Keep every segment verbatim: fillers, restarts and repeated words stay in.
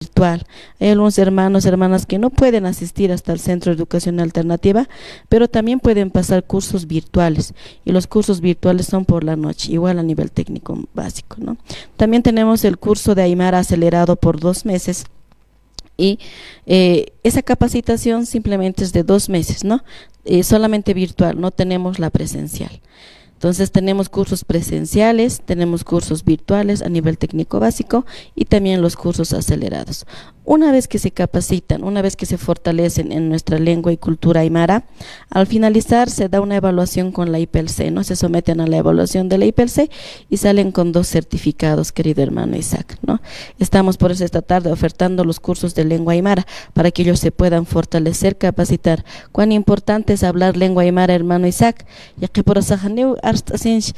virtual. Hay algunos hermanos, hermanas que no pueden asistir hasta el Centro de Educación Alternativa, pero también pueden pasar cursos virtuales. Y los cursos virtuales son por la noche, igual a nivel técnico básico, ¿no? También tenemos el curso de Aymara acelerado por dos meses. Y, eh, esa capacitación simplemente es de dos meses, ¿no? Eh, solamente virtual, no tenemos la presencial. Entonces tenemos cursos presenciales, tenemos cursos virtuales a nivel técnico básico y también los cursos acelerados. Una vez que se capacitan, una vez que se fortalecen en nuestra lengua y cultura aymara, al finalizar se da una evaluación con la I P L C, ¿no? Se someten a la evaluación de la I P L C y salen con dos certificados, querido hermano Isaac, ¿no? Estamos por eso esta tarde ofertando los cursos de lengua aymara para que ellos se puedan fortalecer, capacitar. Cuán importante es hablar lengua aymara, hermano Isaac. Yaqhipurasaxaniw arst'asinch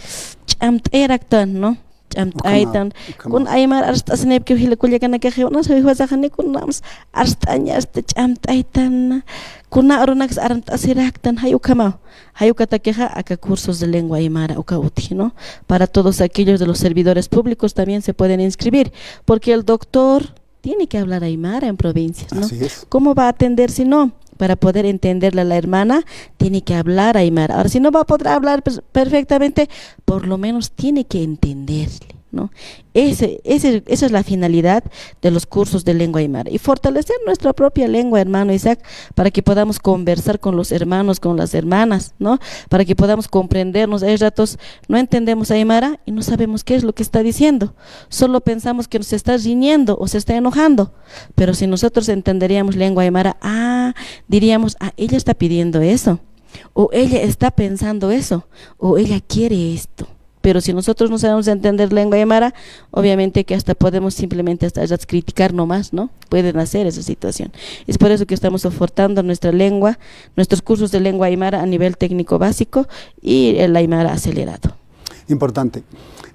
ch'amt'ayaraktan, ¿no? Ch'amt'aytan. Ukhama, ukhama. Kun aymar arst'asinipkiw jila kullakanakaxi, unas jiwasaxani kunamas arst'añasta ch'amt'aytan. Kuna urunakas armt'asiraktan, jay ukhamaw. Jay ukatakixa aka cursos de lengua aymara uka utji, ¿no? Para todos aquellos de los servidores públicos también se pueden inscribir, porque el doctor tiene que hablar aymara en provincias, ¿no? Así es. ¿Cómo va a atender si no? Para poder entenderle a la hermana, tiene que hablar aymara. Ahora, si no va a poder hablar per-, perfectamente, por lo menos tiene que entenderle, ¿no? Ese, ese, esa es la finalidad de los cursos de lengua aymara. Y fortalecer nuestra propia lengua, hermano Isaac, para que podamos conversar con los hermanos, con las hermanas, ¿no? Para que podamos comprendernos. Hay ratos no entendemos aymara y no sabemos qué es lo que está diciendo. Solo pensamos que nos está riñendo o se está enojando. Pero si nosotros entenderíamos lengua aymara, ah, diríamos, ah, ella está pidiendo eso, o ella está pensando eso, o ella quiere esto. Pero si nosotros no sabemos entender lengua aymara, obviamente que hasta podemos simplemente hasta, hasta criticar nomás, ¿no? Pueden hacer esa situación. Es por eso que estamos soportando nuestra lengua, nuestros cursos de lengua aymara a nivel técnico básico y el aymara acelerado. Importante.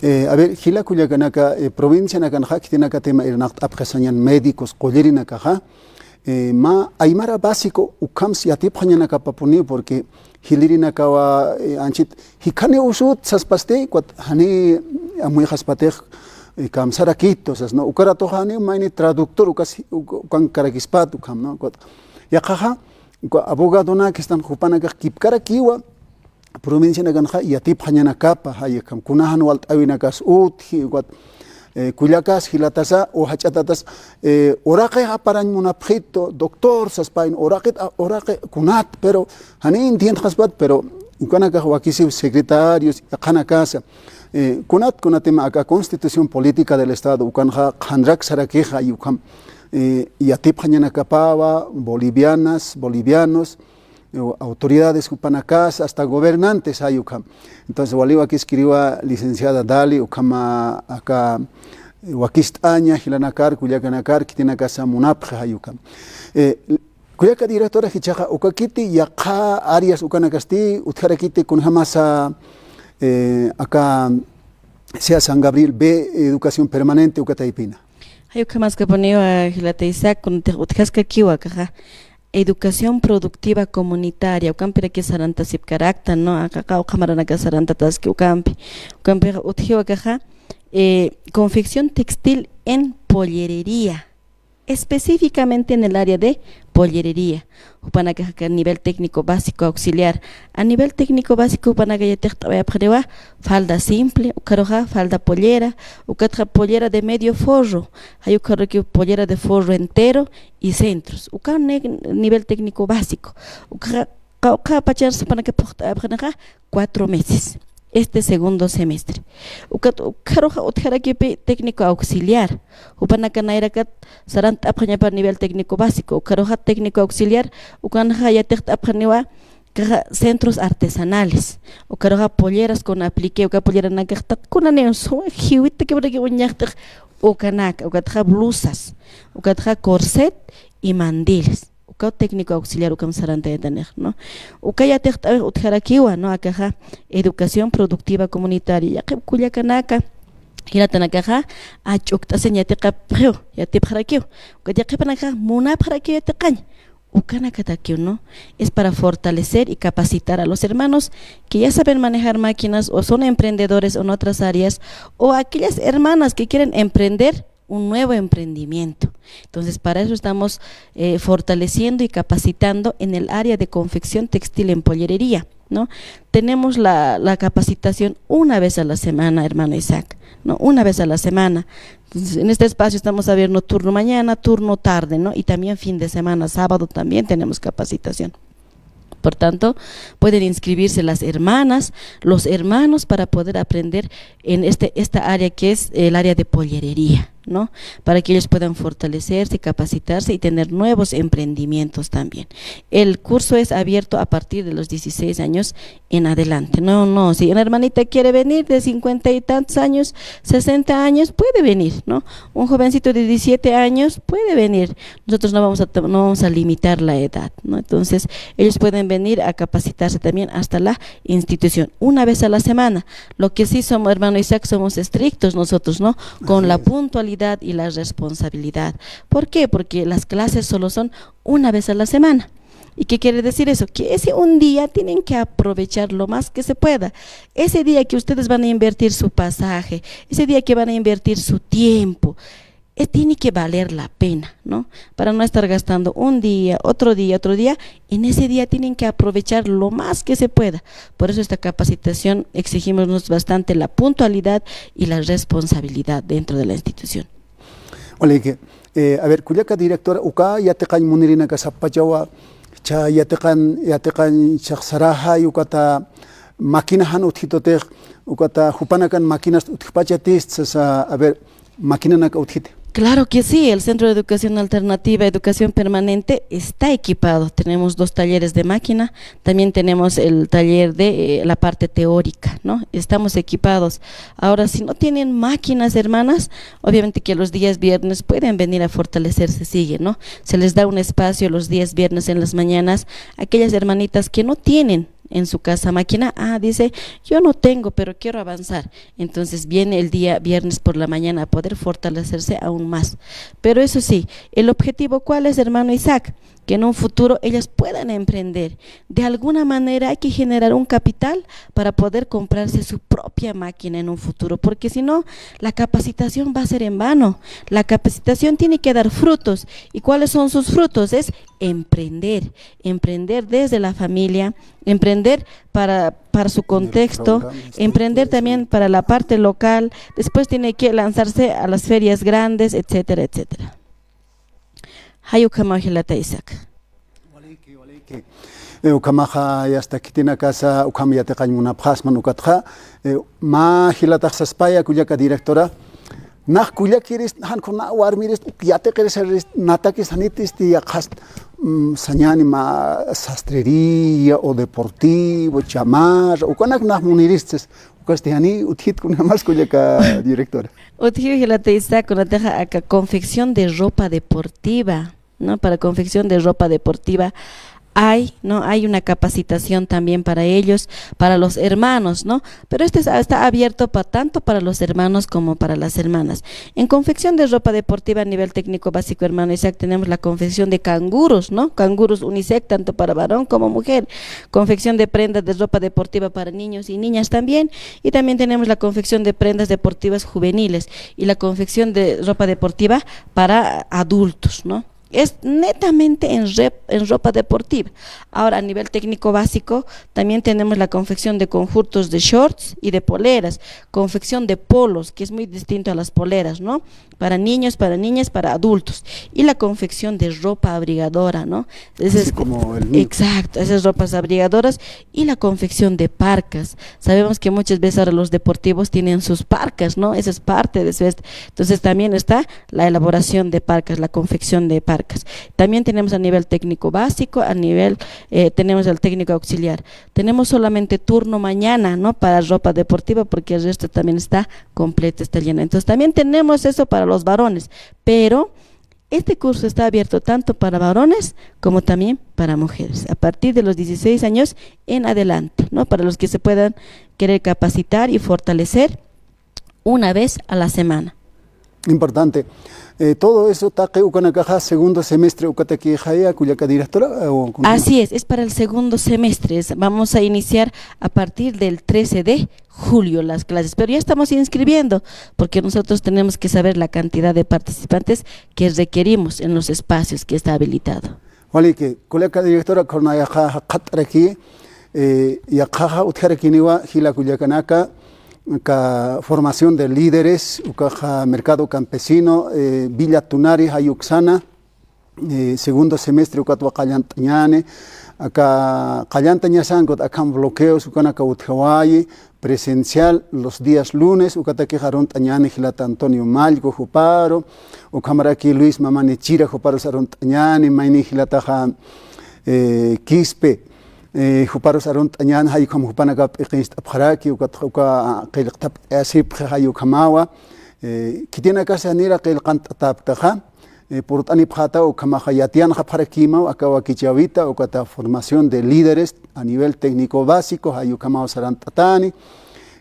Eh, a ver, jila kullakanaka, eh, provincianakanxa, khitinakatix irnaqt'apxi sañan médicos, qullirinakaxa, eh, mä aymara básico ukhams yatipxañanakapapuniw, porque jilïrinakawa, eh, anchhit, jikhaniw usut saspasti, ukat jani amuyxaspatix, eh, kamsarakitu sas, ¿no? Uka ratoxa janiw mayni traductor ukas, uk-, ukankarakispat ukham, ¿no? Ukat yaqhaxa, uka abogadonak jistan jupanakax kipkarakiwa, provincianakanxa yatipxañanakapa, jay ukham, kuna jan walt'äwinakas utji, ukat, eh, kullakas, jilatasa, o jach'atatas, eh, uraqi aparañ munapxitu, doctor, saspayn, uraqit, a-, uraqi kunat, pero, jani entiendxaspat, pero, ukanakax wakisiw secretarios, yaqhanakasa, eh, kunat, kunatim aka Constitución Política del Estado, ukanxa qhanrak sarakixa, jay ukham, eh, yatipxañanakapawa, bolivianas, bolivianos, eh, autoridades jupanakas, hasta gobernantes jay ukham. Entonces, waliw wakiskiriwa licenciada Dali, ukhama aka, eh, wakist'aña, jilanakar, kullakanakar, khitinakasa munapxi jay ukham. Eh, kullaka directora jichhaxa, ukakiti yaqha áreas ukanakasti, utjarakiti kunjamasa, eh, aka sea San Gabriel B, educación permanente, uka taypina. Jay ukhamäskapuniwa, jilata Isaac, kunatix utjaskakiwa akaxa, educación productiva comunitaria, ukampiraki sarantasipkaraktan, ¿no? Aka, aka, ukhamaranaka sarantataski ukampi. Ukampi utjiwa akaxa, eh, confección textil en pollerería, específicamente en el área de pollerería. Jupanakaxa nivel técnico básico auxiliar. A nivel técnico básico, jupanaka yatixt'awayapxaniwa falda simple, ukharuxa falda pollera, ukatxa pollera de medio forro, jay ukharuki pollera de forro entero y centros. Uka ne-, nivel técnico básico. Uka, uka, uka pachar jupanaka phuqt'apxanixa cuatro meses, este segundo semestre. Ukat, ukharuxa utjarakipi técnico auxiliar. Jupanaka nayrakat sarant'apxañapa nivel técnico básico. Ukharuxa técnico auxiliar, ukanxa yatixt'apxaniwa akaxa centros artesanales. Ukharuxa polleras con aplique, uka polleranakax taqi kunaniw suma jiwita kibraki uñaxtix ukanaka, ukatxa blusas, ukatxa corset y mandiles. Uka técnico auxiliar ukham sarantayatanix, ¿no? Uka yatixt'awix utjarakiwa, ¿no? Akaxa educación productiva comunitaria. Yaqhip kullakanaka, jilatanakaxa, a ch'ukt'asiñ yatiqapxiw, yatipxarakiw. Ukat yaqhipanakaxa munapxarakiw yatiqañ. Ukanakatakiw, ¿no? Es para fortalecer y capacitar a los hermanos que ya saben manejar máquinas o son emprendedores en otras áreas, o aquellas hermanas que quieren emprender un nuevo emprendimiento. Entonces, para eso estamos, eh, fortaleciendo y capacitando en el área de confección textil en pollerería, ¿no? Tenemos la, la capacitación una vez a la semana, hermano Isaac, ¿no? Una vez a la semana. Entonces, en este espacio estamos abriendo turno mañana, turno tarde, ¿no? Y también fin de semana, sábado también tenemos capacitación. Por tanto, pueden inscribirse las hermanas, los hermanos para poder aprender en este, esta área que es el área de pollerería, ¿no? Para que ellos puedan fortalecerse, capacitarse y tener nuevos emprendimientos también. El curso es abierto a partir de los dieciséis años en adelante. No, no, si una hermanita quiere venir de cincuenta y tantos años, sesenta años, puede venir, ¿no? Un jovencito de diecisiete años puede venir. Nosotros no vamos a, no vamos a limitar la edad, ¿no? Entonces, ellos pueden venir a capacitarse también hasta la institución, una vez a la semana. Lo que sí somos, hermano Isaac, somos estrictos nosotros, ¿no? Con la puntualidad y la responsabilidad. ¿Por qué? Porque las clases solo son una vez a la semana. ¿Y qué quiere decir eso? Que ese un día tienen que aprovechar lo más que se pueda. Ese día que ustedes van a invertir su pasaje, ese día que van a invertir su tiempo, eh, tiene que valer la pena, ¿no? Para no estar gastando un día, otro día, otro día. En ese día tienen que aprovechar lo más que se pueda. Por eso esta capacitación exigimos nos bastante la puntualidad y la responsabilidad dentro de la institución. Waliki, eh, a ver, kullaka directora, uka yatiqañ munirinaka sapxpachawa, cha yatiqañ, yatiqañ chaqsaraxay ukata máquina jan utjitutix, ukata jupanakan máquinas utjpachatist sasa, a ver, máquinanaka utjiti. Claro que sí, el Centro de Educación Alternativa, Educación Permanente está equipado. Tenemos dos talleres de máquina, también tenemos el taller de, eh, la parte teórica, ¿no? Estamos equipados. Ahora, si no tienen máquinas, hermanas, obviamente que los días viernes pueden venir a fortalecerse, sigue, ¿no? Se les da un espacio los días viernes en las mañanas a aquellas hermanitas que no tienen en su casa máquina. Ah, dice, yo no tengo, pero quiero avanzar. Entonces viene el día viernes por la mañana a poder fortalecerse aún más. Pero eso sí, el objetivo, ¿cuál es, hermano Isaac? Que en un futuro ellas puedan emprender. De alguna manera hay que generar un capital para poder comprarse su propia máquina en un futuro, porque si no, la capacitación va a ser en vano. La capacitación tiene que dar frutos. ¿Y cuáles son sus frutos? Es emprender, emprender desde la familia, emprender para, para su contexto, emprender también para la parte local, después tiene que lanzarse a las ferias grandes, etcétera, etcétera. Jay ukhamaw jilata Isaac. Waliki, waliki. Eh, ukhamaxa yasta khitinakasa ukham yatiqañ munapxasman ukatxa, eh, mä jilatax saspaya kullaka directora, nax kullakirist, jan kuna warmirist, uk yatiqirisarist, natakis janitisti yaqhast, mm, sañäni mä sastrería o deportivo, chamarra, ukanak nax munirist, ukasti jani utjit kunamas kullaka directora. Utjiw jilata Isaac, kunatixa aka confección de ropa deportiva, ¿no? Para confección de ropa deportiva hay, ¿no? Hay una capacitación también para ellos, para los hermanos, ¿no? Pero este es, está abierto pa-, tanto para los hermanos como para las hermanas. En confección de ropa deportiva a nivel técnico básico, hermano Isaac, tenemos la confección de canguros, ¿no? Canguros unisex, tanto para varón como mujer. Confección de prendas de ropa deportiva para niños y niñas también. Y también tenemos la confección de prendas deportivas juveniles y la confección de ropa deportiva para adultos, ¿no? Es netamente en rep-, en ropa deportiva. Ahora, a nivel técnico básico, también tenemos la confección de conjuntos de shorts y de poleras, confección de polos, que es muy distinto a las poleras, ¿no? Para niños, para niñas, para adultos. Y la confección de ropa abrigadora, ¿no? Ese es como el mío. Exacto, esas ropas abrigadoras y la confección de parcas. Sabemos que muchas veces ahora los deportivos tienen sus parcas, ¿no? Esa es parte de su est-, entonces también está la elaboración de parcas, la confección de parcas. También tenemos a nivel técnico básico, a nivel, eh, tenemos el técnico auxiliar. Tenemos solamente turno mañana, ¿no? Para ropa deportiva, porque el resto también está completa, está llena. Entonces también tenemos eso para los varones, pero este curso está abierto tanto para varones como también para mujeres, a partir de los dieciséis años en adelante, ¿no? Para los que se puedan querer capacitar y fortalecer una vez a la semana. Importante. Eh, todo eso taqi ukanakaxa segundo semestre ukatakixa, kullaka directora, eh, o con- Así es, es para el segundo semestre. Es- vamos a iniciar a partir del trece de julio las clases, pero ya estamos inscribiendo, porque nosotros tenemos que saber la cantidad de participantes que requerimos en los espacios que está habilitado. Waliki, kullaka directora, khurnayaxa jaqat'araki, eh, yaqhaxa utjarakiniwa jila kullakanaka, ka formación de líderes, ukaxa mercado campesino, eh, Villa Tunari, jayuksana, eh, segundo semestre ukatwa qallant'añani, aka qallantañasankat akham bloqueos ukanaka utjawayi, presencial los días lunes, ukatakixa arunt'añani jilata Antonio Mallgo juparu, ukhamaraki Luis Mamani Chira juparus arunt'añani, mayni jilataxa, eh, Quispe, eh, juparus arunt'añani, jay ukham jupanaka p'iqincht'apxaraki, ukat uka qillqtapt'ayasipxi jay ukhamawa, eh, khitinakasa nira qillqant'atäpktaxa, eh, purt'anipxäta ukhamaxa yatiyanxapxarakimaw, aka wakichäwita, ukata formación de líderes a nivel técnico básico, jay ukhamaw sarant'atäni,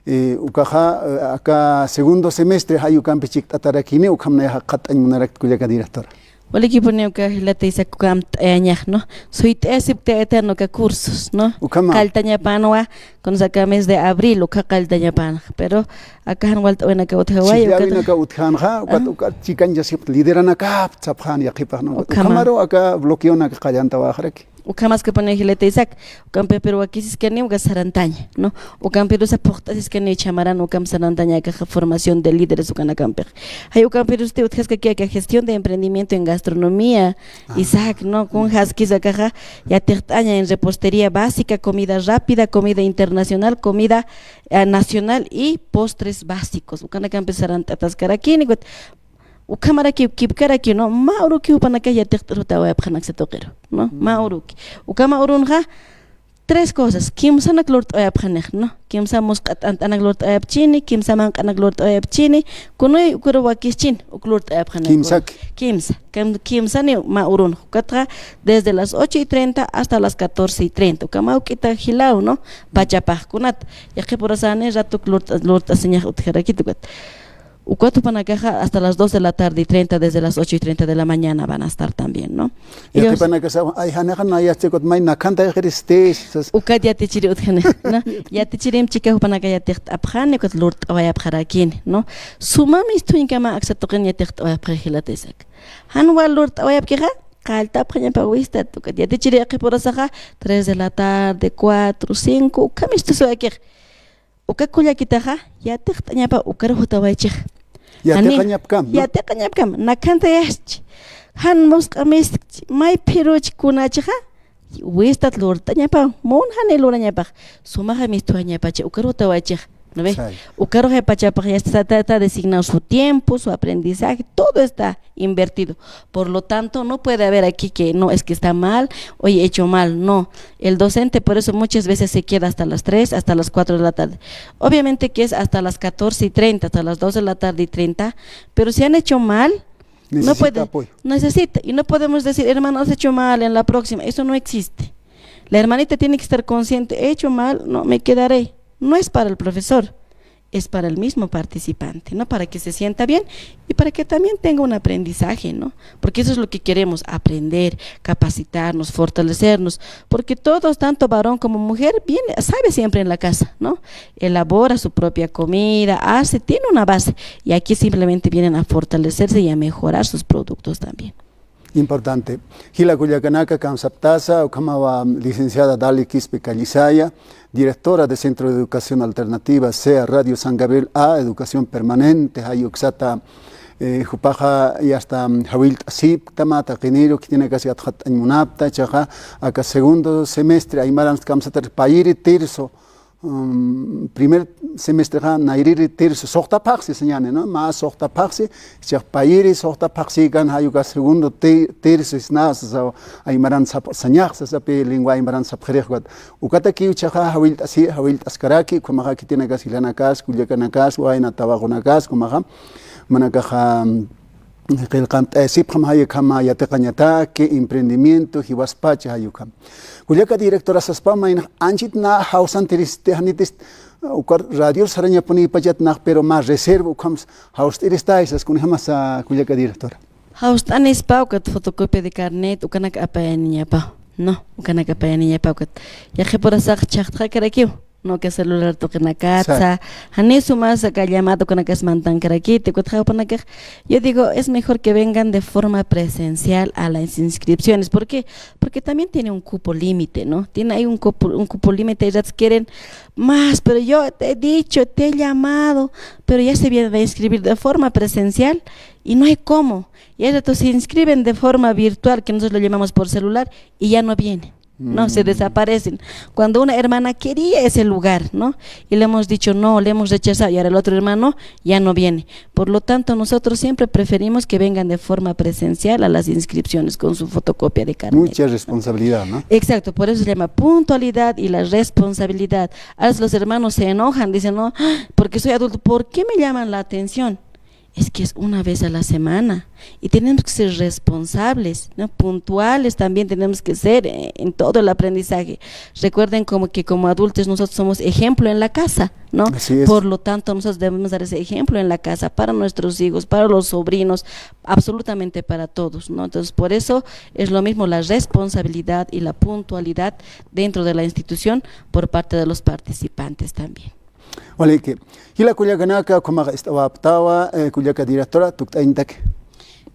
eh, ukaxa, eh, aka segundo semestre jay ukampi chikt'atarakini, ukham nayaxa jaqat'añ munarakta kullaka directora. Walikipuni uka jilata Isaac uka amt'ayañax, ¿no? Suyt'ayasipktayatan uka cursos, ¿no? Ukhama. Qalltañapanwa, con aka mes de abril, uka qalltañapanxa, pero aka jan walt'awinaka utjaway, uka Chijllawinaka utjanxa, ukat, ah, ukat chikañchasipkta lideranakapta sapxän yaqhipax, ¿no? Ukhama. Ukhamaru aka bloqueonaka qallantawäxaraki. Ukhamaskapuni jilata Isaac, ukampi pero wakisiskani uka sarantaña, ¿no? Ukampirusa phuqt'asiskani chhamaran ukam sarantaña akaxa formación de líderes ukanakampixa. Jay ukampirusti utjaskaki aka gestión de emprendimiento en gastronomía, ah, Isaac, ¿no? Kunjaskis akaxa yatiqt'aña en repostería básica, comida rápida, comida internacional, comida, eh, nacional y postres básicos. Ukanakampis sarant'ataskarakini, ukat ukhamarakiw kipkarakiw, ¿no? Mä uruki jupanakax yatiqt'irutawayapxan aksa tuqiru, ¿no? Mä uruki. Uka mä urunxa tres cosas, kimsanak lurt'awayapxanix, ¿no? Kimsa musq'a t'ant'anak lurt'awayapchini, kimsa manq'anak lurt'awayapchini, kunuy ukaru wakischini, uk lurt'awayapxanix. Kimsak. Kimsa, kim-, kimsani mä urunxa. Ukatxa desde las ocho y treinta hasta las catorce y treinta. Uka mä juk'ita jilaw, ¿no? Pachapax kunat. Yaqhip urasani ratuk lurt'a-, lurt'asiñax utjarakit ukat. Ukat jupanakaxa hasta las dos de la tarde y treinta, desde las ocho y treinta de la mañana van a estar también, ¿no? Ellos Yaqhipanakasaw, ay, janixa nayasti ukat may nakhantayxiristi, sas. Ukat yatichiri utjani, ¿no? Yatichirim chika jupanaka yatiqt'apxani, ukat lurt'awayapxarakini, ¿no? Suma mistuñkama aksa tuqin yatiqt'awayapxi jilata Isaac. Jan wal lurt'awayapkixa, qalltapxañapa wistat, ukat yatichiri yaqhip urasaxa, tres de la tarde, cuatro, cinco, uka mistusiwayakix. Uka kullakitaxa, yatiqt'añapa ukaru jutawaychix. Yatiqañapkam, ¿no? Yatiqañapkam, nakhantayaschi. Jan musq'a miskchi, may phiruch kunachixa, wistat lurt'añapa, mun jani lurañapax, sumaxa mistuwañapachi, ukaru jutawaychix, ¿no ve? Say. Ukaru jay pachapax ya está, está, está designado su tiempo, su aprendizaje, todo está invertido. Por lo tanto, no puede haber aquí que, "No, es que está mal, hoy he hecho mal", no. El docente por eso muchas veces se queda hasta las tres, hasta las cuatro de la tarde. Obviamente que es hasta las catorce y treinta, hasta las dos de la tarde y treinta, pero si han hecho mal, no puede, necesita apoyo. Necesita, y no podemos decir, "Hermano, has hecho mal, en la próxima", eso no existe. La hermanita tiene que estar consciente, "He hecho mal, no, me quedaré". No es para el profesor, es para el mismo participante, ¿no? Para que se sienta bien y para que también tenga un aprendizaje, ¿no? Porque eso es lo que queremos, aprender, capacitarnos, fortalecernos, porque todos, tanto varón como mujer, viene, sabe siempre en la casa, ¿no? Elabora su propia comida, hace, tiene una base, y aquí simplemente vienen a fortalecerse y a mejorar sus productos también. Importante. Jila kullakanaka, kamsaptasa, ukhamawa licenciada Dali Quispe Callisaya, directora de Centro de Educación Alternativa, sea Radio San Gabriel A, Educación Permanente, jay uksata, eh, jupaxa, y hasta, mm, jawillt'asipkta mä taqiniru, khitinakasa yatxatt'añ munapxta, jichhaxa, aka segundo semestre, aymaran kamsatar payiri tercio, um, primer semestrexa nayrïri tercio, suxta phaxsi sañäni, ¿no? Mä suxta phaxsi, jichhax payiri suxta phaxsikan jay uka segundo te-, tercio sna, sasa, aymaran sap-, sañax, sasa, pi lengua aymaran sapxirix ukat. Ukatakiw jichhaxa jawillt'asi, jawillt'askaraki, ukhamaxa khitinakas, jilanakas, kullakanakas, wayna tawaqunakas, ukhamaxa, jumanakaxa, um, qillqant'ayasipxam jay ukhama yatiqañataki, emprendimiento, jiwaspacha jay ukham. Kullaka directora, saspa maynax anchhit na jawsantiristi, janitist, Ukar radio sarañapunipachat nax, pero mä reserva ukhams jawst'iristay sas, kunjamasa kullaka directora. Jawst'anispa ukat fotocopia de carnet ukanak apayaniñapa, ¿no? Ukanak apayaniñapa ukat. Yaqhipurasax chhaqtxakarakiw, ¿no? Uka celular tuqinakatsa, janiw sumasa uka llamada ukanakas mantankarakiti, ukat jawpanakax. Yo digo, es mejor que vengan de forma presencial a las inscripciones. ¿Por qué? Porque también tiene un cupo límite, ¿no? Tiene ahí un cupo, un cupo límite, hay ratos quieren más, pero yo te he dicho, te he llamado, pero ya se vienen a inscribir de forma presencial y no hay cómo. Y hay ratos se inscriben de forma virtual, que nosotros lo llamamos por celular, y ya no viene. No, se desaparecen. Cuando una hermana quería ese lugar, ¿no? Y le hemos dicho no, le hemos rechazado, y ahora el otro hermano ya no viene. Por lo tanto, nosotros siempre preferimos que vengan de forma presencial a las inscripciones con su fotocopia de carnet. Mucha responsabilidad, ¿no? Exacto, por eso se llama puntualidad y la responsabilidad. A veces los hermanos se enojan, dicen, no, porque soy adulto, ¿por qué me llaman la atención? Es que es una vez a la semana y tenemos que ser responsables, ¿no? Puntuales también tenemos que ser, eh, en todo el aprendizaje. Recuerden como que como adultos nosotros somos ejemplo en la casa, ¿no? Así es. Por lo tanto, nosotros debemos dar ese ejemplo en la casa para nuestros hijos, para los sobrinos, absolutamente para todos, ¿no? Entonces, por eso es lo mismo la responsabilidad y la puntualidad dentro de la institución por parte de los participantes también. Waliki. Jila kullakanaka, ukhamax ist'awaptawa, eh, kullaka directora, tukt'añtak.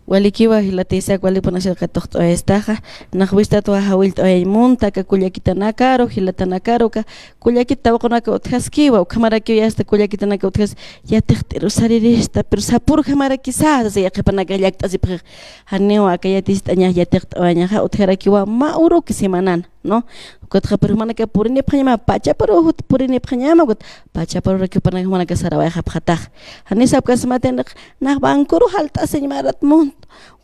Walikiwa, jilata Isaac, walipun asirqa tuqt'awayastaxa, nax wistatwa jawillt'awayañ munta aka kullakitanakaru, jilatanakaru, aka kullakita tawaqunaka utjaskiwa, ukhamarakiw yasta kullakitanaka utjas, yatiqt'iru sarirista, pero sapurjamaraki sasa, yaqhipanaka llakt'asipxi, janiw aka yaticht'añax, yatiqt'awayañaxa, utjarakiwa mä uruki semanana. ¿No? Ukatxa, pero jumanaka purinipxañama, pachaparu purinipxañama, ukat pachaparuraki jupanaka, jumanaka sarawayxapxatax. Jani sapkasmatin, nax bankuru jalt'asiñ marat munt.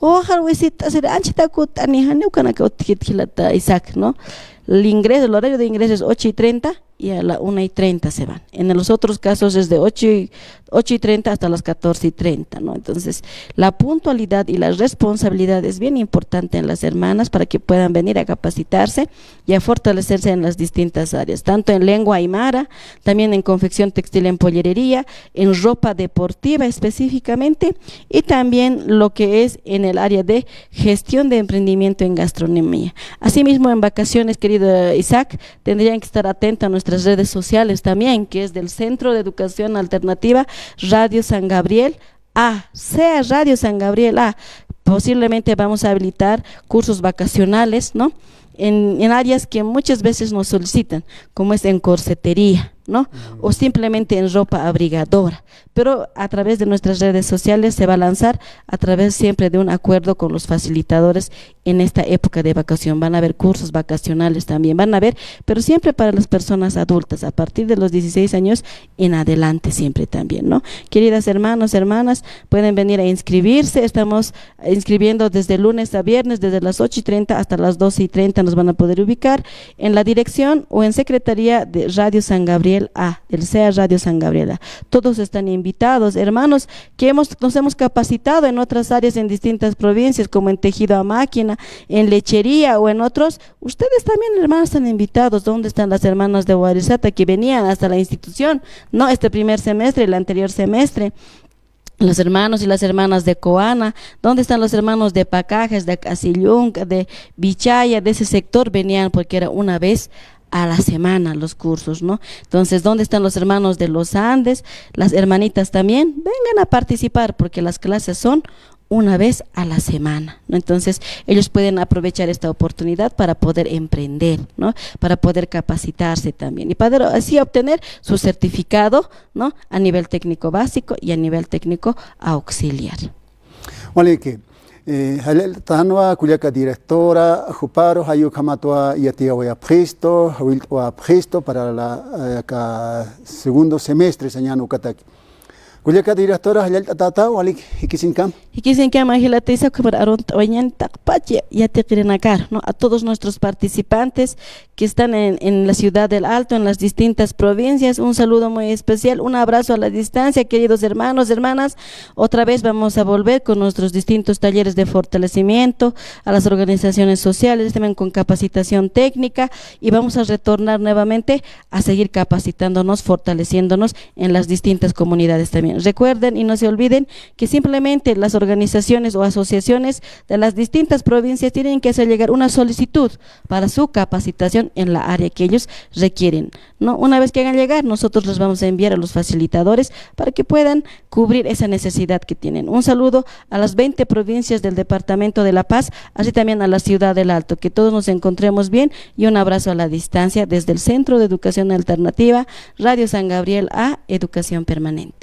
Wawaxar wisit'asiri, anchhita kutt'ani, jani ukanaka utjkit jilata Isaac, ¿no? El ingreso, el horario de ingreso es ocho y treinta y a la una y treinta se van. En los otros casos es de ocho y ocho y treinta hasta las catorce y treinta, ¿no? Entonces, la puntualidad y la responsabilidad es bien importante en las hermanas para que puedan venir a capacitarse y a fortalecerse en las distintas áreas, tanto en lengua aymara, también en confección textil en pollerería, en ropa deportiva específicamente, y también lo que es en el área de gestión de emprendimiento en gastronomía. Asimismo, en vacaciones, querido Isaac, tendrían que estar atentos a nuestras redes sociales también, que es del Centro de Educación Alternativa Radio San Gabriel A, sea Radio San Gabriel A. Posiblemente vamos a habilitar cursos vacacionales, ¿no? En, en áreas que muchas veces nos solicitan, como es en corsetería, ¿no? O simplemente en ropa abrigadora. Pero a través de nuestras redes sociales se va a lanzar a través siempre de un acuerdo con los facilitadores en esta época de vacación. Van a haber cursos vacacionales también, van a haber, pero siempre para las personas adultas, a partir de los dieciséis años en adelante siempre también, ¿no? Queridas hermanos, hermanas, pueden venir a inscribirse. Estamos inscribiendo desde lunes a viernes, desde las ocho y treinta hasta las doce y treinta nos van a poder ubicar en la dirección o en secretaría de Radio San Gabriel A, del sea Radio San Gabriel A. Todos están invitados, hermanos, que hemos, nos hemos capacitado en otras áreas en distintas provincias, como en tejido a máquina, en lechería o en otros. Ustedes también, hermanos, están invitados. ¿Dónde están las hermanas de Warisata que venían hasta la institución? No, este primer semestre, el anterior semestre. Los hermanos y las hermanas de Coana, ¿dónde están los hermanos de Pacajes, de Casillunca, de Vichaya, de ese sector? Venían porque era una vez a la semana los cursos, ¿no? Entonces, ¿dónde están los hermanos de los Andes? Las hermanitas también, vengan a participar porque las clases son una vez a la semana, ¿no? Entonces, ellos pueden aprovechar esta oportunidad para poder emprender, ¿no? Para poder capacitarse también y poder así obtener su certificado, ¿no? A nivel técnico básico y a nivel técnico auxiliar. Waliki, eh, jallallt'tanwa kullaka directora, juparu jayukhamatwa yatiyawayapxistu, jawillt'awapxistu para la, eh, aka segundo semestre sañan ukataki. Kullaka directora, llallt'atätaw, walik jikisiñkam. Jikisiñkam, Ángela Teiza, ukhamar arunt'awayañäni taqpach yatiqirinakar, ¿no? A todos nuestros participantes que están en, en la ciudad del Alto, en las distintas provincias, un saludo muy especial, un abrazo a la distancia, queridos hermanos, hermanas. Otra vez vamos a volver con nuestros distintos talleres de fortalecimiento a las organizaciones sociales, también con capacitación técnica, y vamos a retornar nuevamente a seguir capacitándonos, fortaleciéndonos en las distintas comunidades también. Recuerden y no se olviden que simplemente las organizaciones o asociaciones de las distintas provincias tienen que hacer llegar una solicitud para su capacitación en la área que ellos requieren, ¿no? Una vez que hagan llegar, nosotros los vamos a enviar a los facilitadores para que puedan cubrir esa necesidad que tienen. Un saludo a las veinte provincias del departamento de La Paz, así también a la ciudad del Alto. Que todos nos encontremos bien y un abrazo a la distancia desde el Centro de Educación Alternativa, Radio San Gabriel A, Educación Permanente.